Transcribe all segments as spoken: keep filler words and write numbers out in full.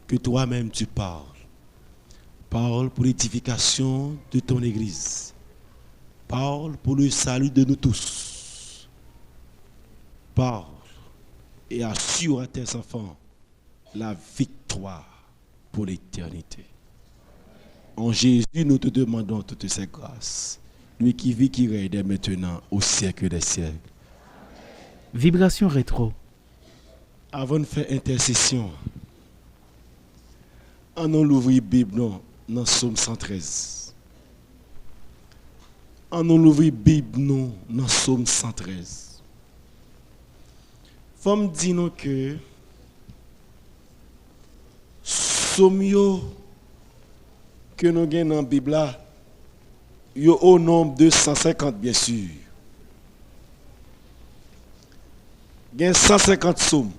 Que toi-même tu parles. Parle pour l'édification de ton Église. Parle pour le salut de nous tous. Parle et assure à tes enfants la victoire pour l'éternité. En Jésus, nous te demandons toutes ces grâces. Lui qui vit, qui règne dès maintenant au siècle des siècles. Vibration Rétro. Avan n fè entèsesyon, ann nou louvri Bib nou nan Sòm san trèz. Ann nou louvri Bib nou nan Sòm san trèz. Fò m di nou ke Sòm yo ke nou gen nan Bib la, yo o nonb de san senkant, byen si. Gen san senkant sòm.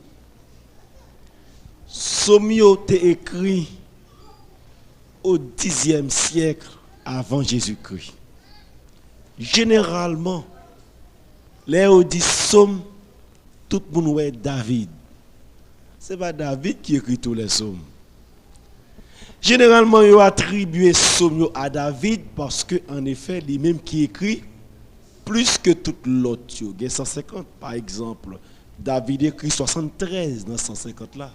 Sòm yo te ekri o dizyèm syèk avan Jezikri. Jeneralman, lè yo di sòm, tout moun wè David. Se pa David ki ekri tou lè sòm. Jeneralman, yo atribye sòm yo a David paske, an efè, li menm ki ekri plis ke tout lòt yo. Gen san senkant, pa egzanp. David ekri swasanntrèz nan san senkant la.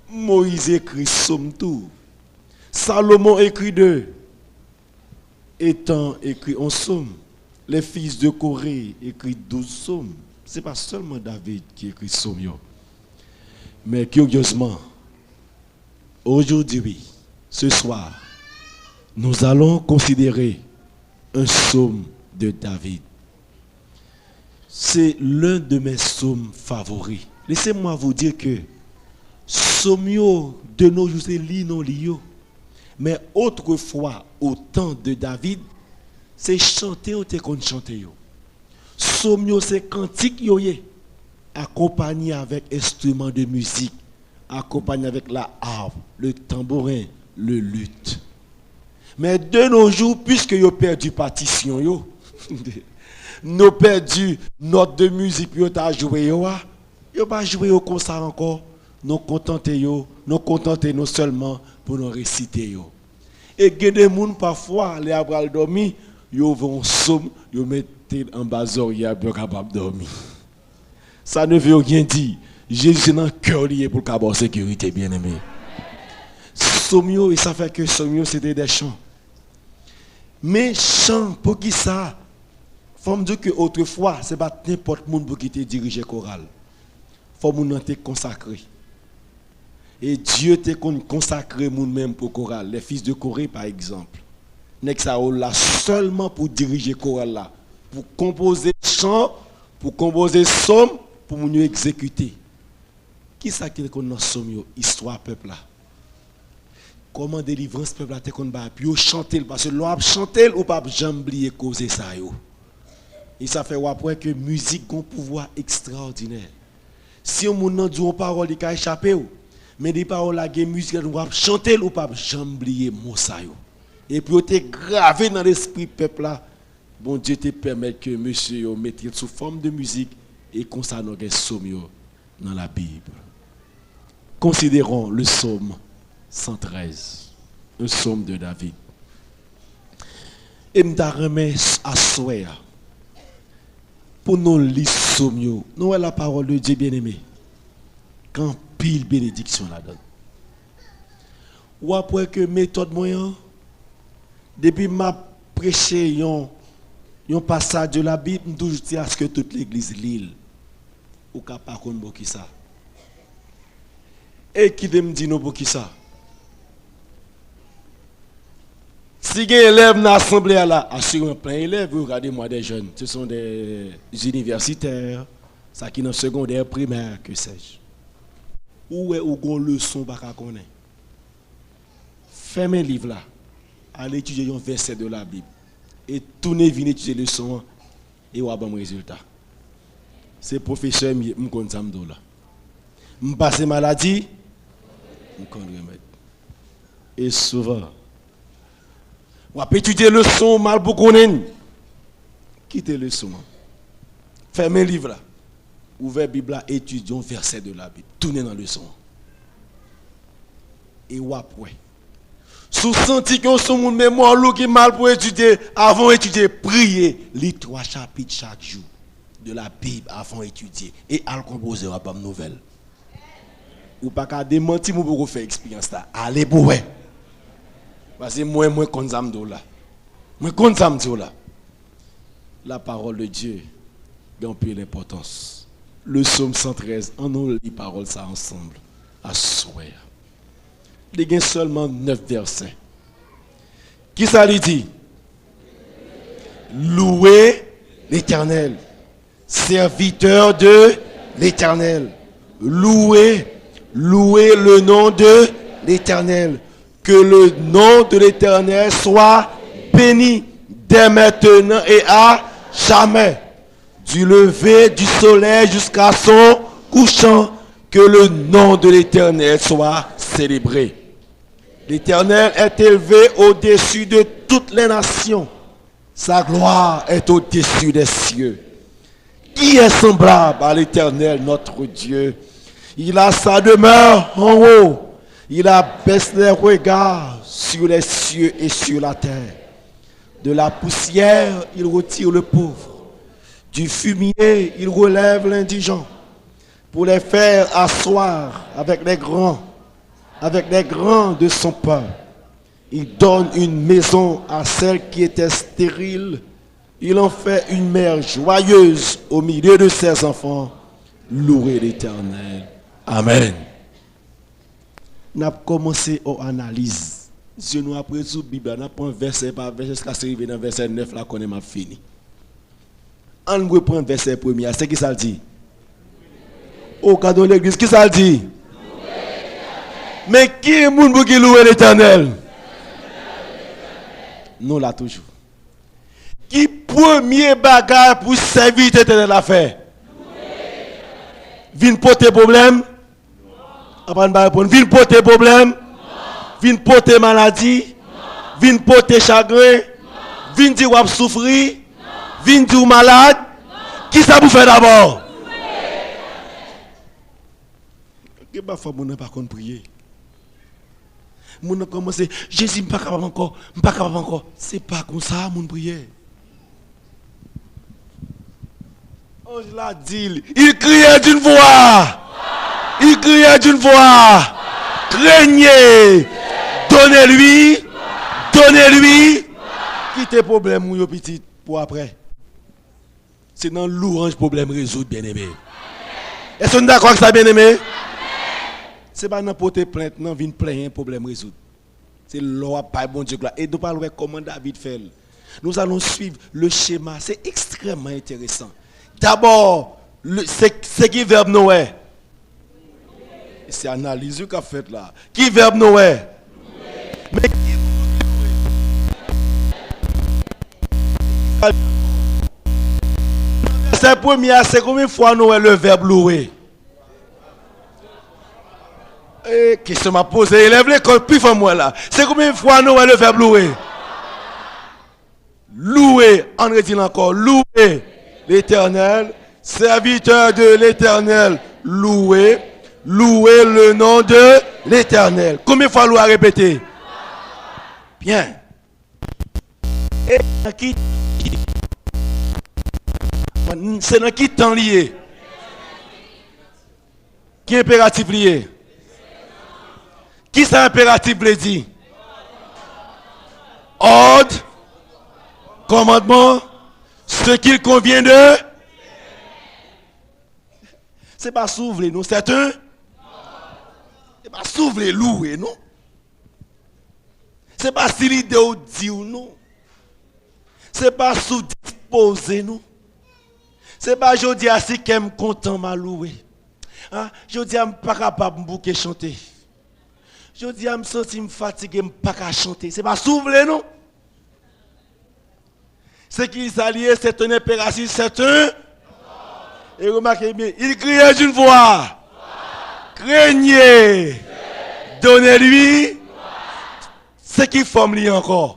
Moyiz ekri sòm tou. Salomon ekri de. Etan ekri yon sòm. Les fils de Corée ekri douz sòm. Se pa sèlman David ki ekri sòm yo. Men kiryezman, aujourd'hui, ce soir, nous allons considérer un psaume de David. C'est l'un de mes psaumes favoris. Laissez-moi vous dire que sòm yo, de nos jours, se li nou li yo. Men otrefwa, au temps de David, se chante yo te konn chante yo. Sòm yo se kantik yo ye, akonpaye avèk enstriman de mizik, akonpaye avèk la harpe, le tambourin, le luth. Men de nos jours, puiske yo pèdi patisyon yo, nou pèdi nòt de mizik pou yo ta jwe yo a, yo pa jwe yo konsa ankò. Nou kontante yo, nou kontante nou sèlman pou nou resite yo. E gen de moun pafwa, lè y ap pral dòmi, yo ouvri yon sòm, yo mete l anba zòrye a pou yo kapab dòmi. Ça ne veut rien dire. Jezi nan kè w li ye pou l ka ba w sekirite, byeneme. Sòm yo, e sa fè ke sòm yo se te de chan. Men chan, poukisa? Fò m di w ke otrefwa, se pa t nenpòt moun pou ki te dirije koral. Fò moun nan te konsakre. E Dye te konn konsakre moun menm pou koral. Les fils de Corée, pa egzanp. Nèg sa yo la sèlman pou dirije koral la, pou konpoze chan, pou konpoze sòm, pou moun yo egzekite. Kisa ki te konn nan sòm yo? Istwa pèp la. Kòman delivrans pèp la te konn bay, pou yo chante l, paske lè w ap chante l, ou p ap janm bliye koze sa yo. E sa fè w ap wè ke mizik gen yon pouvwa ekstraòdinè. Si yon moun nan di w yon pawòl, li ka echape w, men depi pawòl la gen mizik ladan l, w ap chante l, ou p ap janm bliye mo sa yo. Epi yo te grave nan lespri pèp la. Bondye te pèmèt ke mesye yo mete l sou fòm de mizik, e konsa nou gen sòm yo nan Labib. Considérons le psaume cent treize, un psaume de David. E m ta renmen aswè a, pou nou li sòm yo. Nou wè la parole de Dieu, byeneme. Gen anpil benediksyon ladan. W ap wè ke metòd mwen an, depi m ap preche yon, yon pasaj de Labib, m toujou di aske tout legliz li l. Ou ka pa konn poukisa. E kite m di nou poukisa. Si gen elèv nan asanble a la, asireman plen elèv, wi, regardez-moi des jeunes, ce sont des universitaires, sa ki nan segondè, primè, que sais-je. Ou wè ou gon leson ou pa ka konnen. Fèmen liv la, al etidye yon vèsè de Labib, e tounen vin etidye leson an, e w a ban m rezilta. Se pwofesè m ye, m konn sa m di w la. M pase maladi, m konn remèd. E souvan, w ap etidye leson w mal pou konnen l. Kite leson an. Fèmen liv la. Ouvè Bib la, etidye yon vèsè de Labib. Tounen nan leson an. E w ap wè. Si w santi ke w se yon moun memwa lou ki mal pou etidye, avan w etidye, priye. Li twa chapit chak jou de la Bib avan w etidye. E al konpoze, w ap ban m nouvèl. Ou pa ka demanti m, ou poko fè eksperyans la. Ale pou w wè. Paske mwen, mwen konn sa m di w la. Mwen konn sa m di w la. La parole de Dieu gen anpil enpòtans. Le psaume cent treize, ann nou li pawòl sa ansanm aswè a. Li gen sèlman nèf vèsè. Kisa li di? Louez l'Éternel, serviteur de l'Éternel. Louez, louez le nom de l'Éternel. Que le nom de l'Éternel soit béni dès maintenant et à jamais. Du lever du soleil jusqu'à son couchant, que le nom de l'Éternel soit célébré. L'Éternel est élevé au-dessus de toutes les nations. Sa gloire est au-dessus des cieux. Qui est semblable à l'Éternel, notre Dieu? Il a sa demeure en haut. Il abaisse les regards sur les cieux et sur la terre. De la poussière, il retire le pauvre. Du fumier, il relève l'indigent. Pour les faire asseoir avec les grands, avec les grands de son peuple. Il donne une maison à celle qui était stérile. Il en fait une mère joyeuse au milieu de ses enfants. Louez l'Éternel. Amen. N ap kòmanse yon analiz. Zye nou ap rezoud Bib la, n ap pran vèsè pa vèsè jiskaske rive nan vèsè nèf la, konnen m ap fini. Ann reprann vèsè premye a. Se ki sa l di? O, gade yon legliz, ki sa l di? Men ki moun pou ki louwe Letènèl? Nou la toujou. Ki premye bagay pou sèvitè Letènèl la fè? Vin pote pwoblèm? Apa n pa reponn. Vin pote pwoblèm? Vin pote maladi? Vin pote chagren? Vin di w ap soufri? Vin di w malad? Kisa pou fè dabò? Gen pafwa moun nan pa konn priye. Moun nan kòmanse, Jezi, m pa kapab ankò, m pa kapab ankò. Se pa konsa moun priye. Anj la di l, il criait d'une voix, il criait d'une voix, craignez, donnez-lui, donnez-lui. Kite pwoblèm ou yo pitit pou aprè. Se nan louwanj pwoblèm rezoud, byeneme. Èske nou dakò ak sa, byeneme? Se pa nan pote plent, nan vin plenyen pwoblèm rezoud. Se lè w ap bay Bondye glwa. E nou pral wè kòman David fè l. Nous allons suivre le schéma. C'est extrêmement intéressant. Dabò, le- se, se ki vèb nou wè? Se analiz wi k ap fèt la. Ki vèb nou wè? Men ki moun ki louwe? Nan vèsè premye a, se konbyen fwa nou wè le vèb louwe? E, kesyon m ap poze elèv lekòl pi fò m wè la. Se konbyen fwa nou wè le vèb louwe? Louwe, ann redi l ankò, louwe Letènèl, serviteur de l'Éternel, louwe, louwe le nom de l'Éternel. Konbyen fwa louwe a repete? Byen. E nan ki, se nan ki tan li ye? Ki enperatif li ye? Kisa enperatif vle di? Ordre, commandement, ce qu'il convient de. Se pa si w vle non, c'est un. Se pa si w vle louwe non. Se pa si lide w di w non. Se pa si w dispoze non. Se pa jodi a si kè m kontan m a louwe. A, jodi a m pa kapab m bouke chante. Jodi a m santi m fatige m pa ka chante. Se pa si w vle non. Se ki sa li ye, c'est un impératif, c'est un. E remake byen, il criait d'une voix. Craignez. Donnez-lui. Se ki fòm li ankò?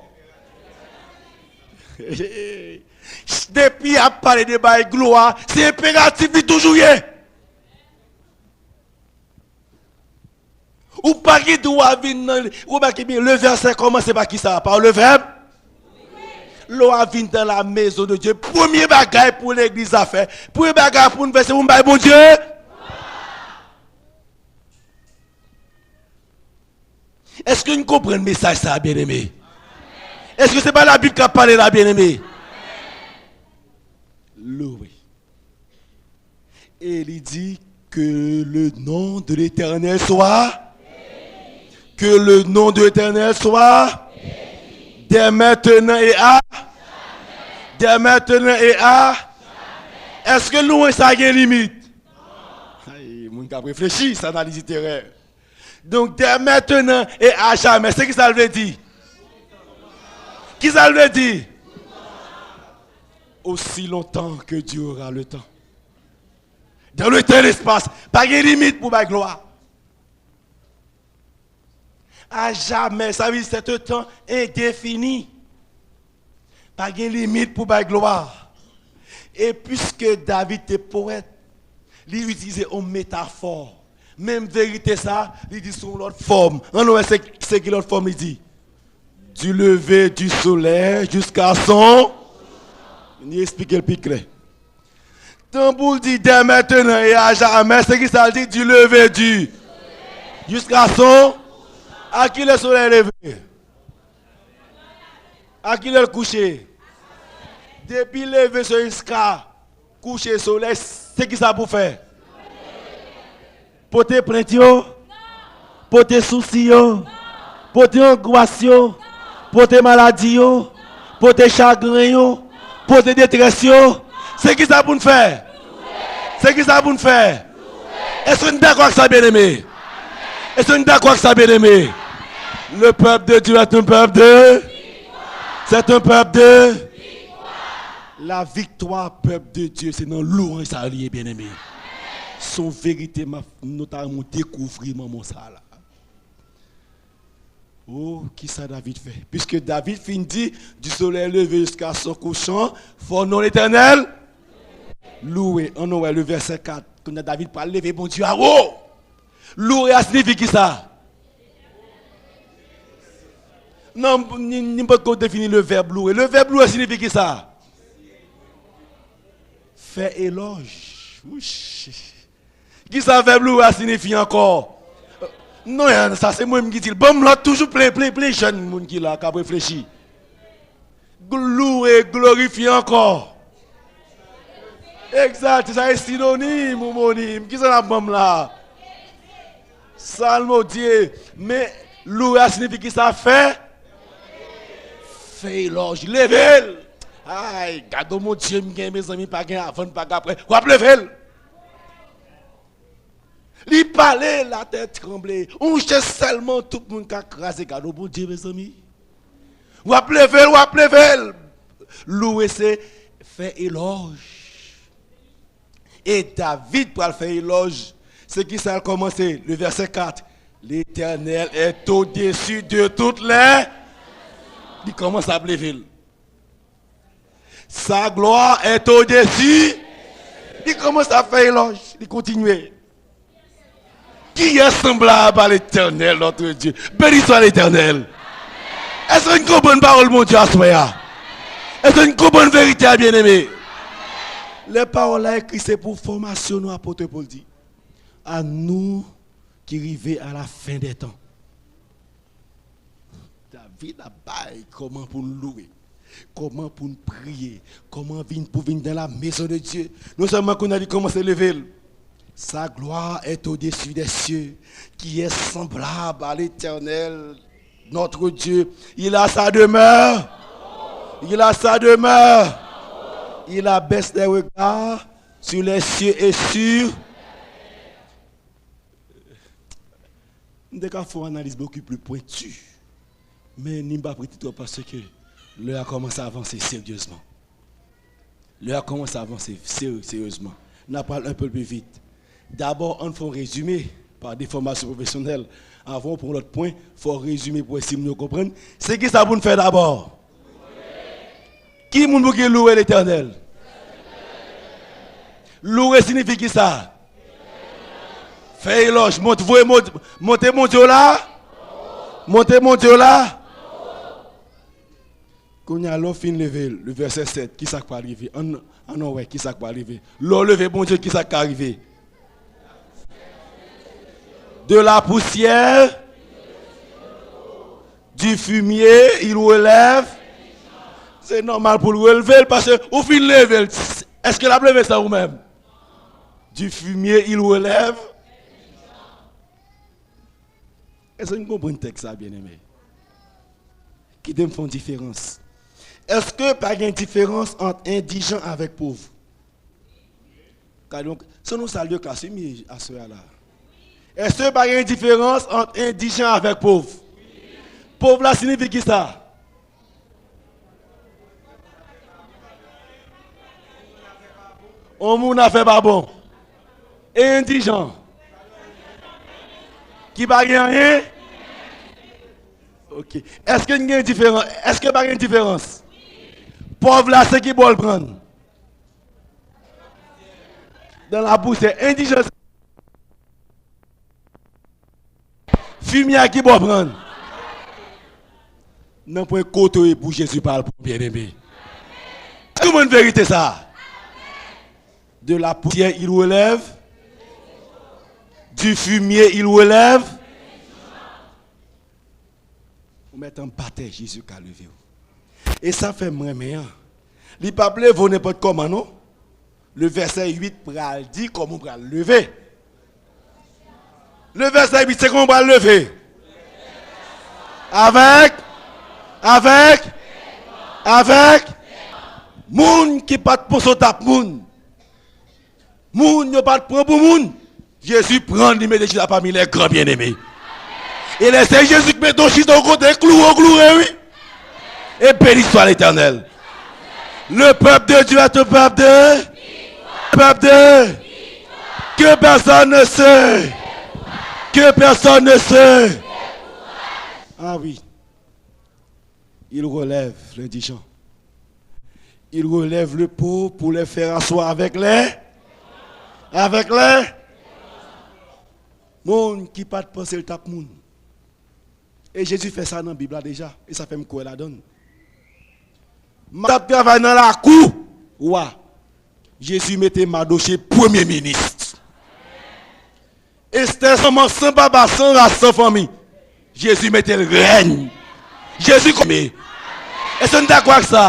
Depi ap pale de bay glwa, se enperatif li toujou ye. Ou pa gen dwa vin nan, ou pa gen, le verset kòmanse pa ki sa? Par le verbe. Lè w ap vin dans la maison de Dieu, premye bagay pou legliz la fè, premye bagay pou n fè, se pou n bay Bondye. Èske n konprann mesaj sa a, byeneme? Èske se pa Labib k ap pale la, byeneme? Louwe. E li di, que le nom de l'Éternel soit, que le nom de l'Éternel soit, dès maintenant et à, dès maintenant et à. Èske louwanj sa gen limit? Ay, moun k ap reflechi, sa analiz literè. Donk, dès maintenant et à jamais, se ki sa l vle di? Ki sa l vle di? Aussi longtemps que durera le temps. Dans le temps et l'espace, pa gen limit pou bay glwa. À jamais, sa vle di c'est un temps indéfini. Pa gen limit pou bay glwa. E piske David te powèt, li itilize yon metafò. Menm verite sa, li di sou yon lòt fòm. Ann wè se, se ki lòt fòm li di. Du lever du soleil jusqu'à son. Li eksplike l pi klè. Tan pou l di dès maintenant et à jamais, se ki sa l di? Du lever du. Jusqu'à son. A kilè solèy leve? A kilè l kouche? Depi leve solèy jiska kouche solèy, se ki sa pou fè? Pote plent yo, pote sousi yo, pote angwas yo, pote maladi yo, pote chagren yo, pote detrès yo. Se ki sa pou n fè? Se ki sa pou n fè? Èske n dakò ak sa, byeneme? Èske n dakò ak sa, byeneme? Le peuple de Dieu est un peuple de, c'est un peuple de, la victoire, pèp de Dye, se nan louwanj sa li ye, byeneme. Se yon verite m ap, nou ta renmen w dekouvri moman sa la. Oh, ki sa David fè? Piske David fin di, du soleil levé jusqu'à son couchant, fò non Letènèl louwe. Ann nou wè le vèsè kat. Kounye a David pral leve Bondye a wo. Louwe a siyifi ki sa? Non, ni, ni potko defini le vèb louwe. Le vèb louwe siyifi ki sa? Fè elòj. Wouch. Ki sa vèb louwe a siyifi ankò? Non, sa se mwen menm ki di l. Ban m lòt, toujou plen, plen, plen jèn moun ki la k ap reflechi. Gl-, louwe, glorifye ankò. Egzakte, sa e sinonim, omonim. Ki sa n ap ban m la? Salmodye. Men, louwe a siyifi ki sa? Fè? Fè elòj. Leve l. Ay, gade yon Bondye m gen, mezanmi, pa gen avan, pa gen apre. W ap leve l. Li pale, latè tranble. Yon je sèlman, tout moun ka kraze. Gade yon Bondye, mezanmi. W ap leve l, w ap leve l. Louwe se fè elòj. E David pral fè elòj. Se ki sa l kòmanse? Le vèsè kat. L'Éternel est au-dessus de toutes les. Li kòmanse ap leve l. Sa gloire est au-dessus. Li kòmanse ap fè elòj. Li kontinye. Qui est semblable à l'Éternel, notre Dieu? Béni soit l'Éternel. Èske n konprann pawòl Bondye aswè a? Èske n konprann verite a, byeneme? Lè pawòl la ekri, se pou fòmasyon nou, apot Pòl di. A nou ki rive à la fin des temps. David ap bay kòman pou n louwe, kòman pou n priye, kòman vin pou vin dans la maison de Dieu. Non sèlman kounye a li kòmanse leve l. Sa gloire est au-dessus des cieux, qui est semblable à l'Éternel, notre Dieu. Il a sa demeure. Il a sa demeure. Il abaisse les regards sur les cieux et sur M te ka fè yon analiz bokou pli pwenti, men ni m p ap rete twòp paske lè a kòmanse avanse seryezman. Lè a kòmanse avanse seri-, seryezman. N ap pral un peu plus vite. Dabò, ann fè yon rezime pa de fòmasyon pwofesyonèl. Avan w pran yon lòt pwen, fò w rezime pou wè si moun yo konprann. Se ki sa pou n fè dabò? Ki moun pou ki louwe Letènèl? Louwe siyifi ki sa? Fè elòj, monte, voye monte, monte Bondye w la. Monte Bondye w la. Kounye a, lè w fin leve l, le vèsè sèt, ki sa k pral rive? Ann, ann nou wè ki sa k pral rive. Lè w leve Bondye, ki sa k ka rive? De la poussière, du fumier, il relève. Se nòmal pou l releve l, paske ou fin leve l. Èske l ap leve san ou menm? Du fumier, il relève. Èske n konprann tèks sa, byeneme? Kite m fè yon diferans. Èske pa gen diferans ant endijan avèk pòv? Gade yon, se nou sal de klas, wi, mi aswè a la. Èske pa gen diferans ant endijan avèk pòv? Pòv la siyifi ki sa? On moun afè pa bon. E endijan? Ki pa gen anyen? Ok. Èske n gen diferans? Èske pa gen diferans? Pòv la se ki bò l pran? Dan la pousyè. Endijan se fimye a ki bò pran. Nan pwen kote w ye pou Jezi pa al pran, byeneme. Èske w konprann verite sa? De la poussière, il relève. Du fumier, il relève. Ou mèt anba tè, Jezi ka leve w. E sa fè m renmen an. Li p ap leve w nenpòt kòman, non. Le vèsè uit pral di kòman w pral leve. Le vèsè uit, se kòman w pral leve. Avèk, avèk, avèk moun ki pa t panse w t ap moun. Moun yo pa t pran pou moun. Jezi pran l, li mete chita pami les grands bien-aimés. E lè se Jezi ki mete w chita yon kote, kloure w kloure, wi. Et béni soit l'Éternel. Le peuple de Dieu est un peuple de, peuple de, que personne ne se, que personne ne se. Ah oui. Il relève l'indigent. Il relève le pauvre pour les faire asseoir avec les, avec les. Moun ki pa t panse l t ap moun. E Jezi fè sa nan Bib la deja, e sa fè m kwè ladan l. M t ap travay nan lakou wa. Jezi mete Madoche premye minis. Estè san manman, san papa, san ras, san fanmi. Jezi mete l rèn. Jezi kòm. Èske n dakò ak sa?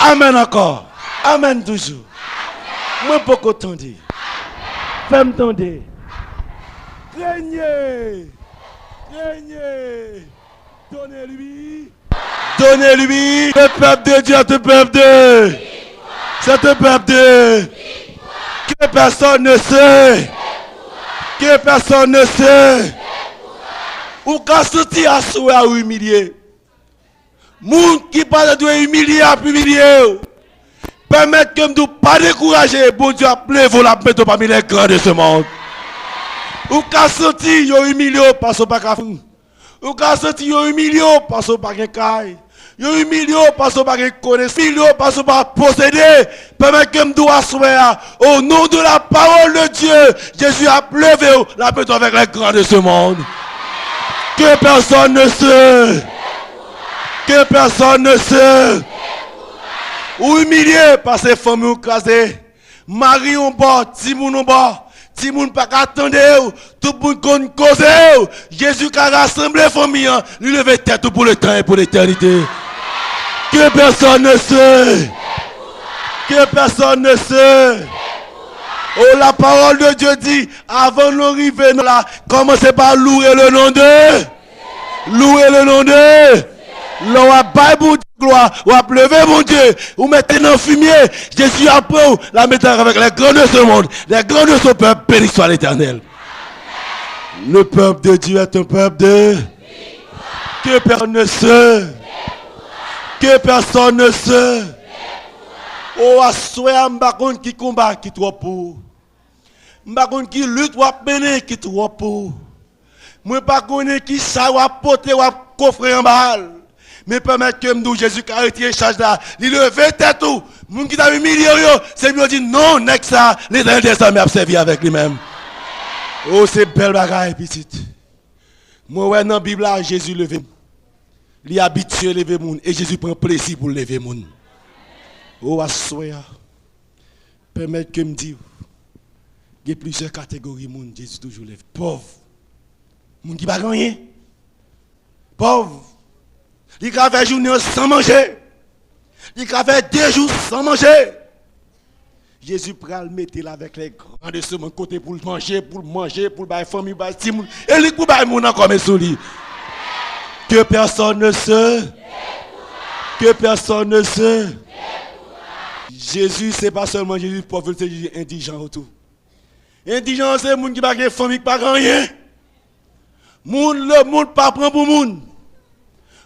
Amèn ankò. Amèn toujou. Mwen poko tande. Fè m tande. Craignez. Craignez. Donnez-lui. Donnez-lui. Le peuple de Dieu est un peuple de. C'est un peuple de. Que personne ne se. Que personne ne se. Ou ka santi aswè a ou imilye. Moun ki pa ta dwe imilye ap imilye w. Pèmèt ke m di w pa dekouraje, Bondye ap leve w, l ap mete w pami les grands de ce monde. Ou ka santi yo imilye w paske w pa ka fanm. Ou ka santi yo imilye w paske w pa gen kay. Yo imilye w paske w pa gen konesans. Imilye w paske w pa posede. Pèmèt ke m di w aswè a, au nom de la parole de Dieu, Jezi ap leve w, l ap mete w avèk les grands de ce monde. Que personne ne se, que personne ne se. Ou imilye paske fanmi w kraze. Mari yon bò, timoun yon bò, timoun pa ka tande w, tout moun konn koze w. Jezi ka rasanble fanmi an, li leve tèt ou pou le tan e pou letènite. Que personne ne se, que personne ne se. Oh, la parole de Dieu dit, avan nou rive nan la, kòmanse pa louwe le nom de Louwe le non de. Lè w ap bay Bondye glwa, w ap leve Bondye, ou mete nan fimye, Jezi ap pran w, l ap mete avèk les grands de ce monde, les grands de ce peuple, béni soit l'Éternel. Le peuple de Dieu est un peuple de. Que personne ne se. Que personne ne se. O, aswè a, m pa konn ki konba ki twòp pou ou. M pa konn ki lit w ap mennen ki twòp pou ou. Mwen pa konnen ki chay w ap pote, w ap kofre anba l. Men pèmèt ke m di w, Jezi ka retire chaj la. Li leve tèt ou. Moun ki t ap imilye w yo, se pou yo di, "Non, nèg sa, Letènèl dèzame ap sèvi avèk li menm." O, se bèl bagay, pitit. Mwen wè nan Bib la, Jezi leve moun. Li abitye leve moun, e Jezi pran plezi pou l leve moun. O, aswè a, pèmèt ke m di w, gen plizyè kategori moun Jezi toujou leve. Pòv. Moun ki pa gen anyen. Pòv. Li ka fè jounen an san manje. Li ka fè de jou san manje. Jezi pral mete l avèk les grands de ce monde, kote pou l manje, pou l manje, pou l bay fanmi, bay timoun. E li k pou bay moun ankò, men sou li. Que personne ne se, que personne ne se. Jezi, se pa sèlman Jezi pòv, se Jezi endijan yo tou. Endijan se moun ki pa gen fanmi, ki pa gen anyen. Moun, lemonn pa pran pou moun.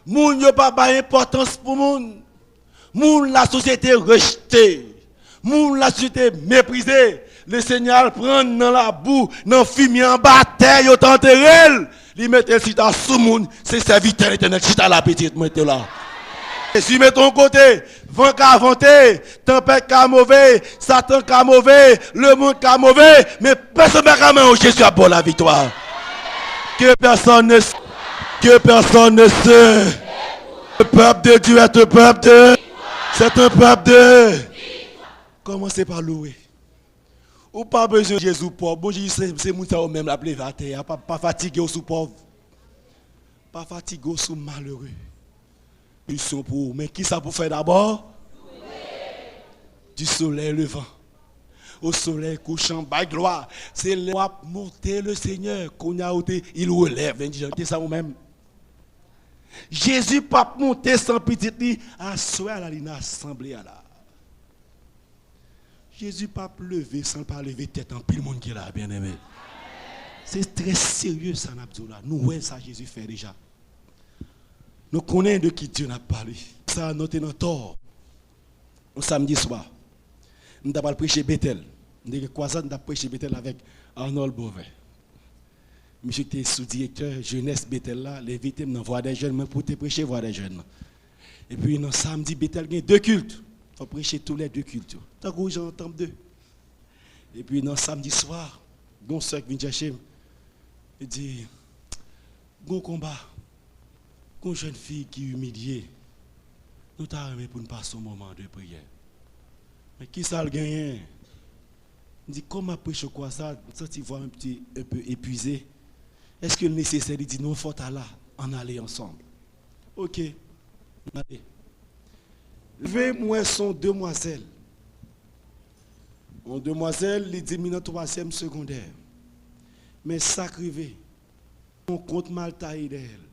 Moun, yo pa bay enpòtans pou moun. Moun, lasosyete rejte. Moun, lasosyete meprize. Lesenyè al pran nan labou, nan fimye, anba tè, yo t antere l. Li mete l chita sou moun. Se sèvitè Letènèl chita la, pitit, mete la. Jezi mete yon kote, van ka vante, tanpèt ka move, Satan ka move, lemonn ka move, men pèsonn pa ka manyen w, Jezi ap ba w laviktwa. Que personne ne, que personne ne se. Le peuple de Dieu est un peuple de, c'est un peuple de. Kòmanse pa louwe. Ou pa bezwen Jezi pòv. Bon, Jezi, se, se moun sa yo menm l ap leve atè a. Pa, pa fatige w sou pòv. Pa fatige w sou malere. Misyon pou ou. Men kisa pou fè dabò? Du soleil levant au soleil couchant, bay glwa. Se lè w ap monte le Seigneur. Kounye a ou te, il relève, endijan, te sa ou menm. Jezi p ap monte san pitit li. Aswè a la, li nan asanble a la. Jezi p ap leve san l pa leve tèt anpil moun ki la, byeneme. Se trè serye sa n ap di w la. Nou wè sa Jezi fè deja. Nou konnen de ki Dye n ap pale. Sa, nou te nan Tò, yon samdi swa. M ta pral preche Betèl. M te gen kwazad, m t ap preche Betèl avèk Arnold Beauvais. Misye ki te sou direktè jenès Betèl la, l envite m nan Voix des Jeunes, mwen pou te preche Voix des Jeunes nan. Epi nan samdi, Betèl gen de kilt. Fò preche tou lè de kilt yo. Tankou jan tanp de. Epi nan samdi swa, gen yon sè k vin chèche m. Li di, gen yon konba. Gen yon jèn fi ki imilye. Nou ta renmen pou n pase yon moman de priyè. Men kisa l genyen? M di, kòm m ap preche kwazad, m santi vwa m ti enpe epuize. Èske l nesesè? Li di, non, fò w ta la, ann ale ansanm. Oke, m ale. Rive, m wè se yon demwazèl. Yon demwazèl, li di m li nan twazyèm segondè. Men sa k rive, yon kont mal taye dèyè l.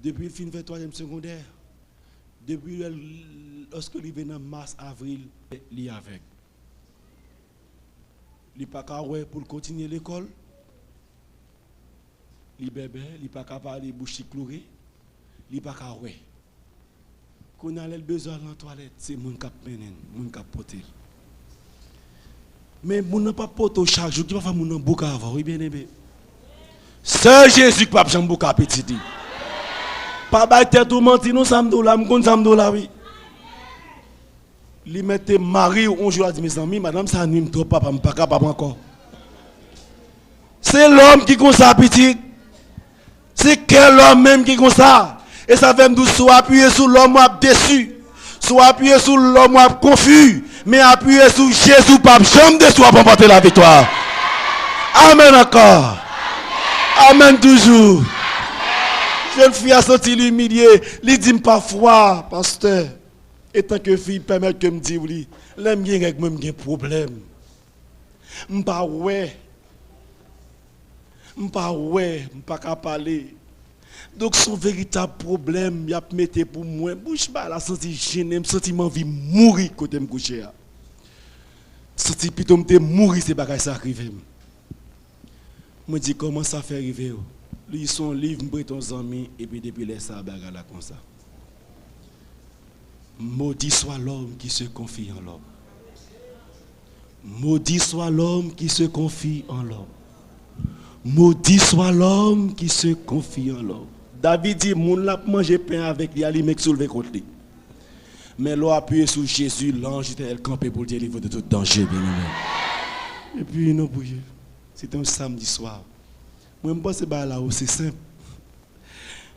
Depi l fin fè twazyèm segondè, depi lè l, lòske l rive nan mas, avril, li avèg. Li pa ka wè pou l kontinye lekòl. Li bèbè, li pa ka pale, bouch li kloure. Li pa ka wè. Kounye a, lè l bezwen al nan twalèt, se moun k ap mennen l, moun k ap pote l. Men moun nan p ap pote w chak jou, ki pa fè moun nan bouke avè w, wi, byeneme. Sèl Jezi k p ap janm bouke a pitit li. Pa bay tèt ou manti, non, sa m di w la, m konn sa m di w la, wi. Li mèt te mari w, yon jou, l a di, mezanmi, madanm sa nwi m twòp, papa, m pa kapab ankò. Se lòm ki konsa, pitit. Se kè lòm menm ki konsa. E sa fè m di w, si w apiye sou lòm, w ap desi. Si w apiye sou lòm, w ap konfi. Men apiye sou Jezi, w p ap janm desi, w ap ranpòte laviktwa. Amèn ankò. Amèn toujou. Jèn fi a santi l imilye. Li di m pafwa, pastè, etanke fi, pèmèt ke m di w li, lè m gen règ mwen, m gen pwoblèm. M pa wè. M pa wè, m pa ka pale. Donk, se yon veritab pwoblèm y ap mete pou mwen. Bouch bagay la santi jennen, m santi m anvi mouri kote m kouche a. M santi pito m te mouri, se bagay sa k rive m. Mwen di, kòman sa fè rive w? Li se yon liv m prete yon zanmi, epi depi lè sa, bagay la konsa. Maudit soit l'homme qui se confie en l'homme. Maudit soit l'homme qui se confie en l'homme. Maudit soit l'homme qui se confie en l'homme. David di, moun l ap manje pen avèk li a, li menm k soulve kont li. Men lè w apiye sou Jezi, lanj Letènèl kanpe pou l delivre w de tout danje, byeneme. Epi nou priye. Se te yon samdi swa. Mwen, m panse bagay la yo se senp.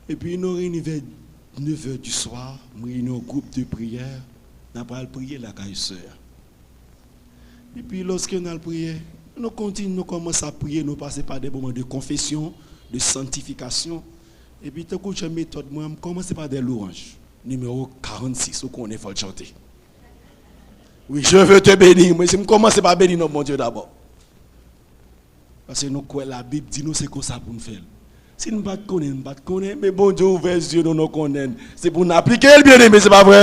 Epi nou reyini vè nevè di swa, m reyini yon gwoup de priyè, n a pral priye lakay sè a. Epi lòske n al priye, nou kontinye, nou kòmanse ap priye, nou pase pa de moman de konfesyon, de santifikasyon. Epi tankou jan metòd mwen, m kòmanse pa de lwanj. Nimewo karannsis, ou konnen fò l chante. Wi, je veux te bénir. Mwen, si m kòmanse pa beni non Bondye dabò. Paske nou kwè Labib di nou se konsa pou n fè l. Si n pa t konnen, n pa t konnen, men Bondye ouvè zye nou, nou konnen l. Se pou n aplike l, byeneme, se pa vre?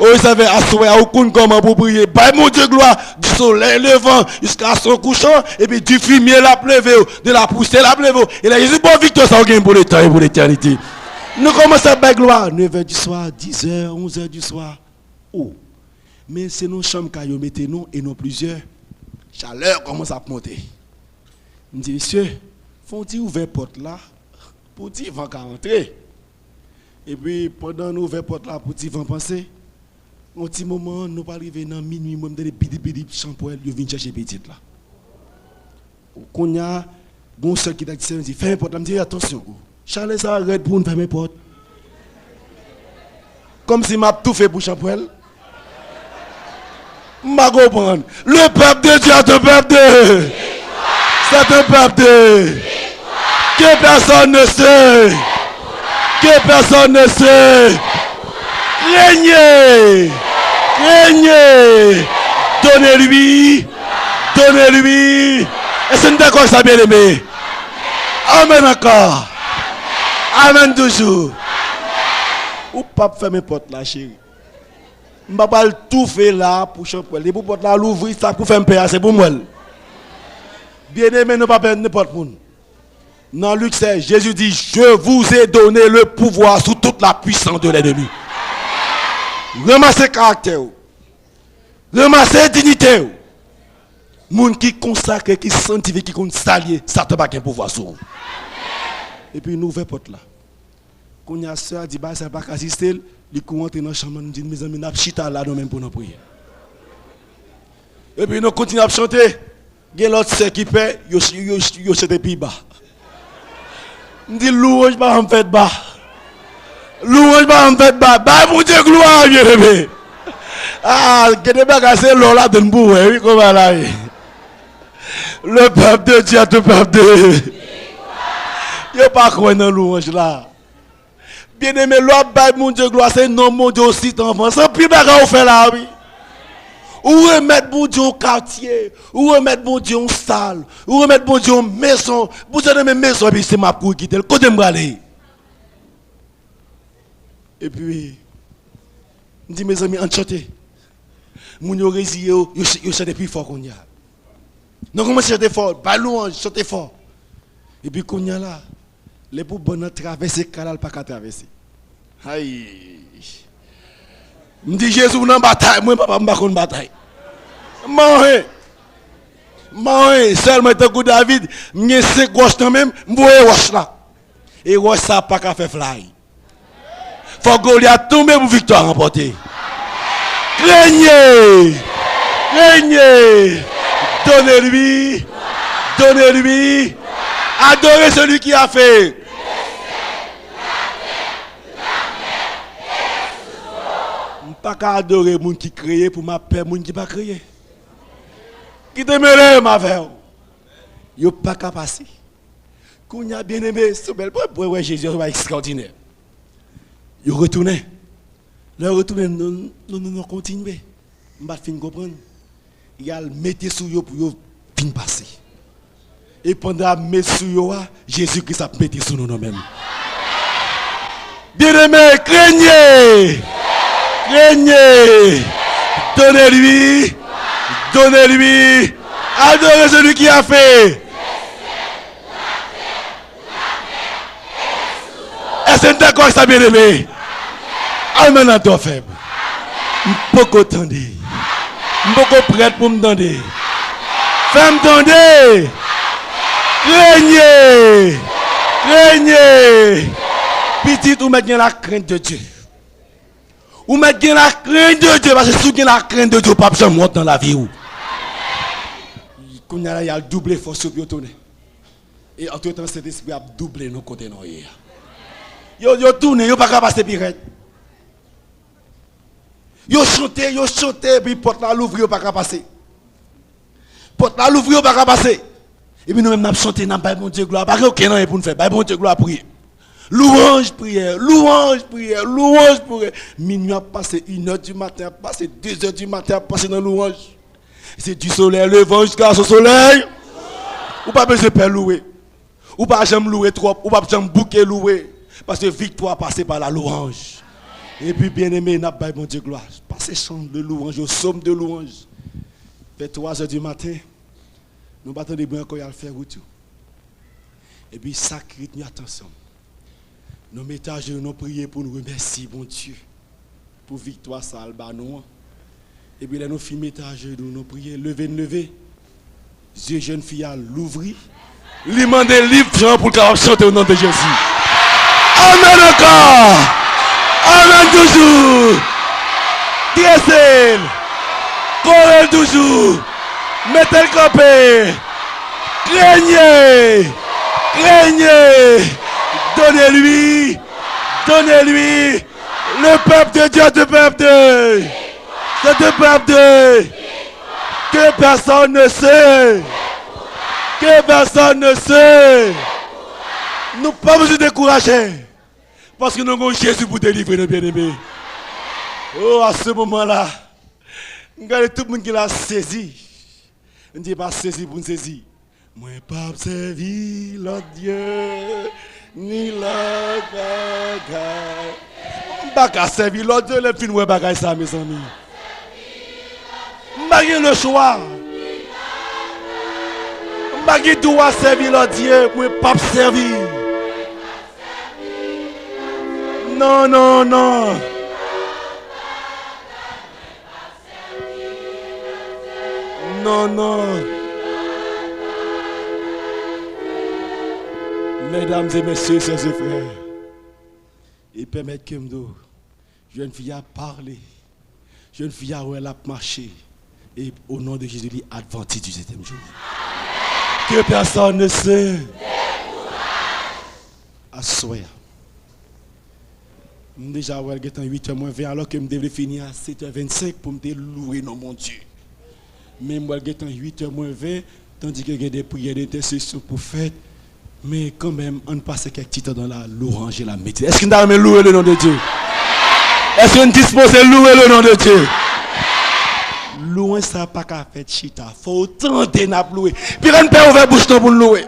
O, sa fè aswè a, ou konn kòman pou priye. Bay Bondye glwa, du soleil levant jusqu'à son couchant, epi du fumier l ap leve w, de la poussière l ap leve w. E lè Jezi ba w viktwa sa, ou gen pou letan e pou letènite. Nou kòmanse ap bay glwa, nevè di swa, dizè, onzè di swa. O, men se nan chanm kay yo mete nou e nou plizyè. Chalè kòmanse ap monte. M di, mesye, fè yon ti ouvè pòt la pou ti van ka antre. Epi, pandan nou ouvè pòt la pou ti van pase, yon ti moman, nou pral rive nan minui, mwen, m tande bidip, bidip, chanpwèl, yo vin chèche pitit la. Kounye a, gen yon sè ki t ak ti sè, m di, fèmen pòt la, m di, atansyon, o. Chalè sa a rèd pou n fèmen pòt. Kòmsi m ap toufe pou chanpwèl. M pa konprann. Le peuple de Dieu est un peuple de. C'est un peuple de. Que personne ne se. Que personne ne se. Craignez. Craignez. Donnez-lui. Donnez-lui. Èske n dakò ak sa, byeneme? Amèn ankò. Amèn toujou. Ou p ap fèmen pòt la, cheri. M pa pral toufe la pou chanpwèl. Depi pòt la louvri, sa pou fè m pè a, se pou m wè l. Byeneme, nou pa pè nenpòt moun. Nan Lik sèz, Jezi di, je vous ai donné le pouvoir sous toute la puissance de l'ennemi. Ranmase karaktè w. Ranmase diyite w. Moun ki konsakre, ki santifye, ki konn sa l ye, Satan pa gen pouvwa sou ou. Epi nou ouvè pòt la. Kounye a, sè a di, bagay sa pa ka asiste l, li kouri antre nan chanm nan, li di, mezanmi, n ap chita la, nou menm pou nou priye. Epi nou kontinye ap chante. Gen lòt sè ki pè, yo, yo, yo chante pi ba. M di, lwanj pa janm fèt ba. Lwanj pa janm fèt ba. Bay Bondye glwa, byeneme. Ah, gen de bagay, se lò ladann pou wè, wi, kòman la ye. Le peuple de Dieu, tout peuple de. Yo pa kwè nan lwanj la. Byeneme, lè w ap bay Bondye glwa, se non Bondye w site anvan. Se anpil bagay ou fè la, wi. Ou remèt Bondye yon katye, ou remèt Bondye yon sal, ou remèt Bondye yon mezon. Bondye renmen mezon, epi se m ap kouri kite l. Kote m prale? Epi, m di, mezanmi, ann chante. Moun yo reziye yo, yo ch-, yo chante pi fò kounye a. Nou kòmanse chante fò, bay lwanj, chante fò. Epi kounye a la, lè pou bòn nan travèse kay la, l pa ka travèse. Ay! M di, Jezi, ou nan batay, mwen, papa, m pa konn batay. M pa anyen. M pa anyen, sèlman tankou David, m gen senk wòch nan men m, m voye wòch la. E wòch sa pa ka fè flay. Fò Golyat tonbe pou viktwa ranpòte. Craignez, craignez, donnez-lui, donnez-lui, adorez celui qui a fait. M pa ka adore moun ki kreye pou m ap pè moun ki pa kreye. Kite mele m avè w. Yo pa ka pase. Kounye a, byeneme, se bèl pou, pou wè Jezi, se ekstraòdinè. Yo retounen. Lè yo retounen, nou, nou, nou, nou kontinye. M pa t fin konprann. Y al mete sou yo pou yo vin pase. E pandan y ap met sou yo a, Jezi Kris ap mete sou nou, nou menm. Bien-aimé, craignez, craignez, donnez-lui, donnez-lui, adorez celui qui a fait. Èske n dakò ak sa, byeneme? Amèn an to fèb. M poko tande. M poko prèt pou m tande. Fè m tande. Craignez. Craignez. Pitit, ou mèt gen la crainte de Dieu. Ou mèt gen la crainte de Dieu, paske si w gen la crainte de Dieu, ou p ap janm wont nan lavi w. Kounye a la, y al double fòs yo pou yo tounen. E antretan, Sentespri ap double nou kote nou ye a. Yo, yo tounen, yo pa ka pase pi rèd. Yo chante, yo chante, epi pòt la louvri, yo pa ka pase. Pòt la louvri, yo pa ka pase. Epi nou menm, n ap chante, n ap bay Bondye glwa. Pa gen okenn anyen pou n fè. Bay Bondye glwa, priye. Louwanj, priyè, louwanj, priyè, louwanj, priyè. Minui ap pase, inè di maten ap pase, dezè di maten ap pase nan louwanj. Se di solèy levan jiska so solèy. Ou pa bezwen pè louwe. Ou pa janm louwe twòp, ou p ap janm bouke louwe. Paske viktwa pase pa la louwanj. Epi, byeneme, n ap bay Bondye glwa. Pase chan de louwanj yo, sòm de louwanj. Vè twa zè di maten, nou pa tande bri ankò, y al fè wout yo. Epi, sa k retni atansyon m, nou mete ajenou, nou priye pou n remèsye Bondye pou viktwa sa l ba nou an. Epi lè nou fin mete ajenou, nou priye, leve n leve. Zye jèn fi a louvri. Li mande liv jan pou l kapab chante o non de Jezi. Amèn ankò. Amèn toujou. Drese l. Kore l toujou. Mete l kanpe. Krenye. Krenye. Donnez-lui. Donnez-lui. Le peuple de Dieu, de peuple de, de, de peuple de, que personne ne se, que personne ne se. Nou pa bezwen dekouraje, paske nou gen Jezi pou delivre nou, byeneme. Oh, à ce moment-là, m gade tout moun ki la sezi. N di pa sezi pou n sezi. Mwen p ap sèvi lòt dye, ni lòt bagay. M pa ka sèvi lòt dye lè m fin wè bagay sa, mezanmi. M pa gen lechwa. M pa gen dwa sèvi lòt dye, mwen p ap sèvi. Non, non, non. Non, non. Medam e mesye, sè e frè, e pèmèt ke m di w, jèn fi a pale. Jèn fi a wè l ap mache. E o non de Jezi, li advantis di setyèm jou. Ke pèsonn ne se. Aswè a. M deja wè l gentan uit è mwen ven, alò ke m te vle fini a sèt è vennsenk pou m te louwe non Bondye. Men m wè l gentan uit è mwen ven, tandike gen de priyè de entèsesyon pou fèt. Men kanmenm, ann pase kèk ti tan nan la louwanj e la medite. Èske n ta renmen louwe le non de Dye? Èske n dispoze louwe le non de Dye? Louwanj sa pa ka fèt chita. Fò w tande n ap louwe. Pi lè n pè ouvè bouch nou pou n louwe.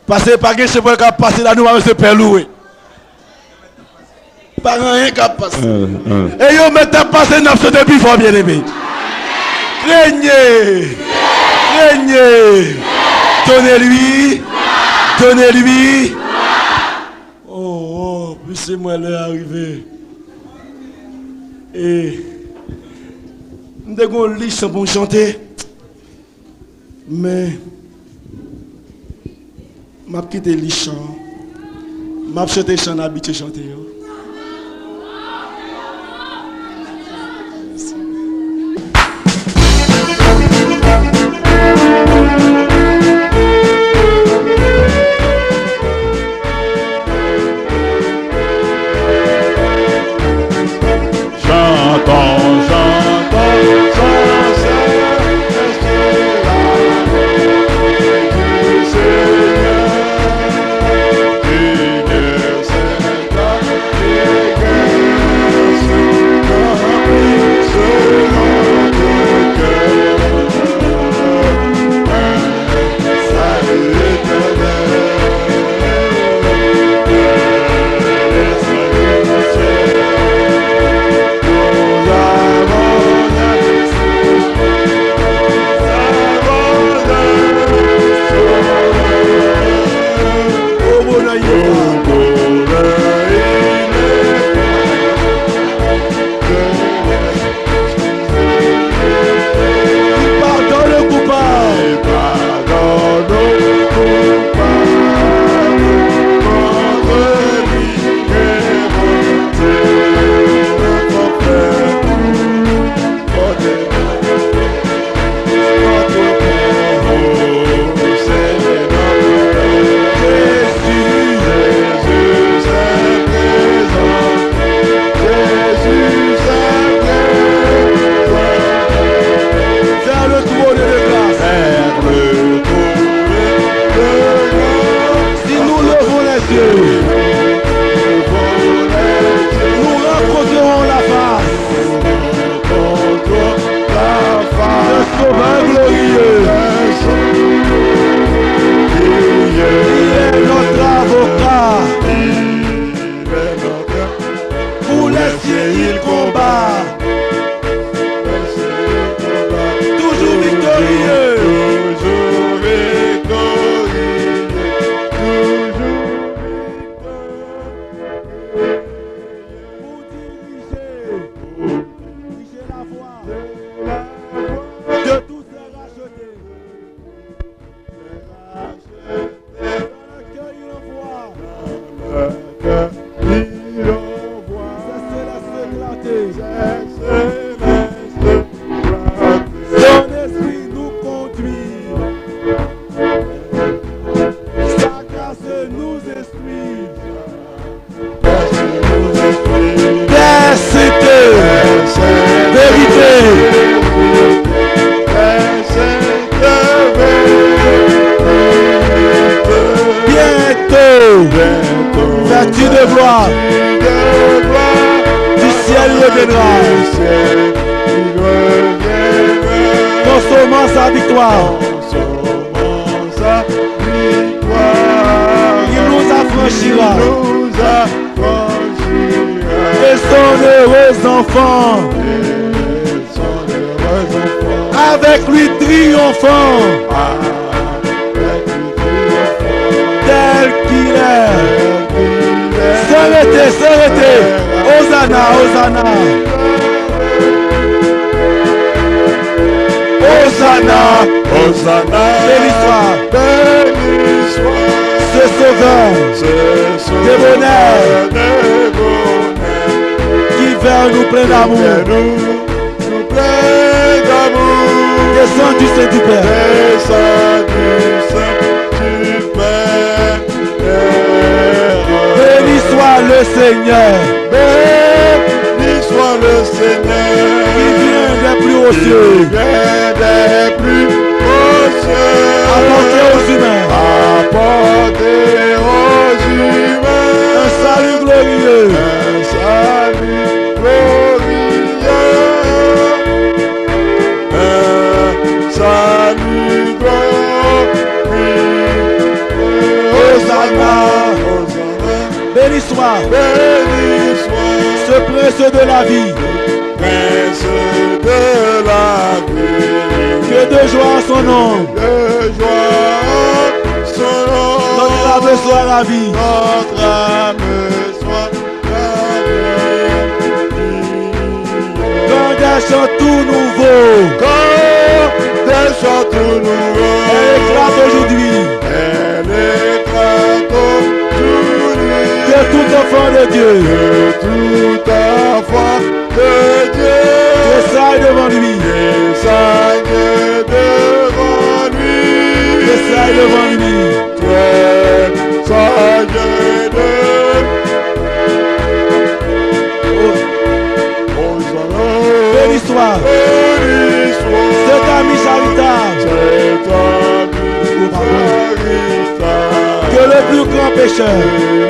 Paske pa gen chevèl k ap pase la, nou pa bezwen pè louwe. Pa gen anyen k ap pase. E yo mèt ap pase, n ap chante pi fò, byeneme. Renye! Renye! Donnez-lui! Donnez-lui! Oh, oh, mesye, m wè lè a rive. E m te gon lis pou m chante. Men, m ap kite li chan. M ap chante chan n abitye chante yo. Chantons, chantons, sans cesse, la louange du Seigneur, qui ne s'éteint, qui ne s'éteint plus selon tes cœurs. Il pardonne aux coupables. Il pardonne aux coupables. Contre lui, contre notre frère. Contre lui, contre Ses célestes éclater. Ton esprit nous conduit. Sa grâce nous instruit. Pè Sentè, verite. Bientôt, ouverture de gloire. Du ciel il reviendra. Consomant sa victoire. Il nous affranchira. Et son heureux enfant. Avec lui triomphant. Tel qu'il est. S'arrêter, s'arrêter. Hosanna, Hosanna. Hosanna, Hosanna. Béni soit. Béni soit. Ce Sauveur. Ce Sauveur. De bonheur. De bonheur. Qui veut nous plein d'amour. Nous plein d'amour. Descend du sein du Père. Descend du sein du Père. Béni soit le Seigneur. Béni soit le Seigneur. Qui vient des plus hauts cieux. Qui vient des plus hauts cieux. Apporter aux humains. Apporter aux humains. Un salut glorieux. Un salut glorieux. Un salut glorieux. Hosanna. Hosanna. Béni soit. Béni soit. Ce prince de la vie. Prince de la vie. Que de joie en son nom. De joie en son nom. Notre âme soit ravie. Notre âme soit ravie. Quand des chants tout nouveaux. Quand des chants tout nouveaux. Elle éclate aujourd'hui. Elle éclate aujourd'hui. Que tout enfant de Dieu. Que tout enfant de Dieu. Tressaille devant lui. Tressaille devant lui. Tressaille devant lui. Tressaille de. Hosanna. Béni soit. Béni soit. Cet ami charitable. Cet ami charitable. Que le plus grand pécheur.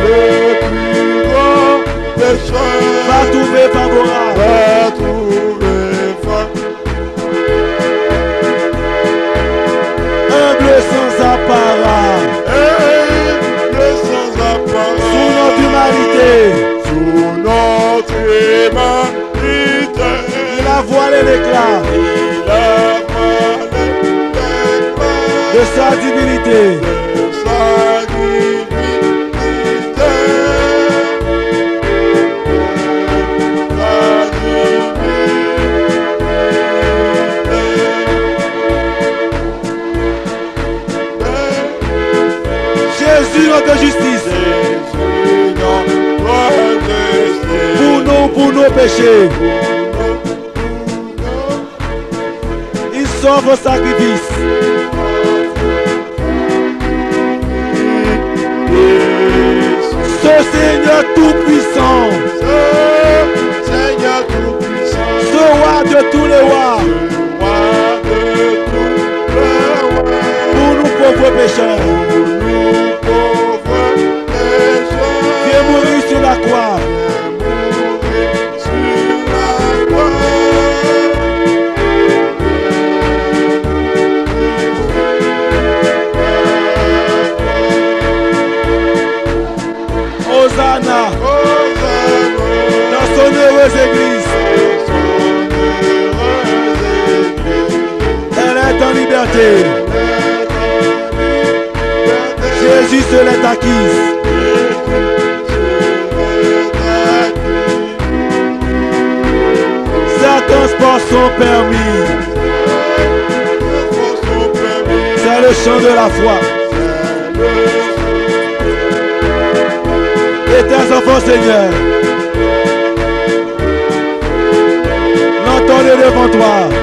Que le plus grand pécheur. Va trouver favorable. Va trouver favorable. Humble sans apparat. Humble sans apparat. Sous notre humanité. Sous notre humanité. Il a voilé l'éclat. Il a voilé l'éclat. De sa divinité. De sa divinité. Jésus, notre justice. Pour nous, pour nos péchés. Il s'offre au sacrifice. Ce Seigneur tout-puissant. Ce Seigneur tout-puissant. Ce roi de tous les rois. Ce roi de tous les rois. Pour nous pauvres pécheurs. Pour nous pauvres pécheurs. Viens mourir sur la croix. Viens mourir sur la croix. Hosanna. Hosanna. Dans son heureuse église. Dans son heureuse église. Elle est en liberté. Elle est en liberté. Jésus se l'est acquise. Jésus se l'est acquise. Certains sports sont permis. C'est le chant de la foi. Tes enfants, Seigneur. L'entendre devant toi.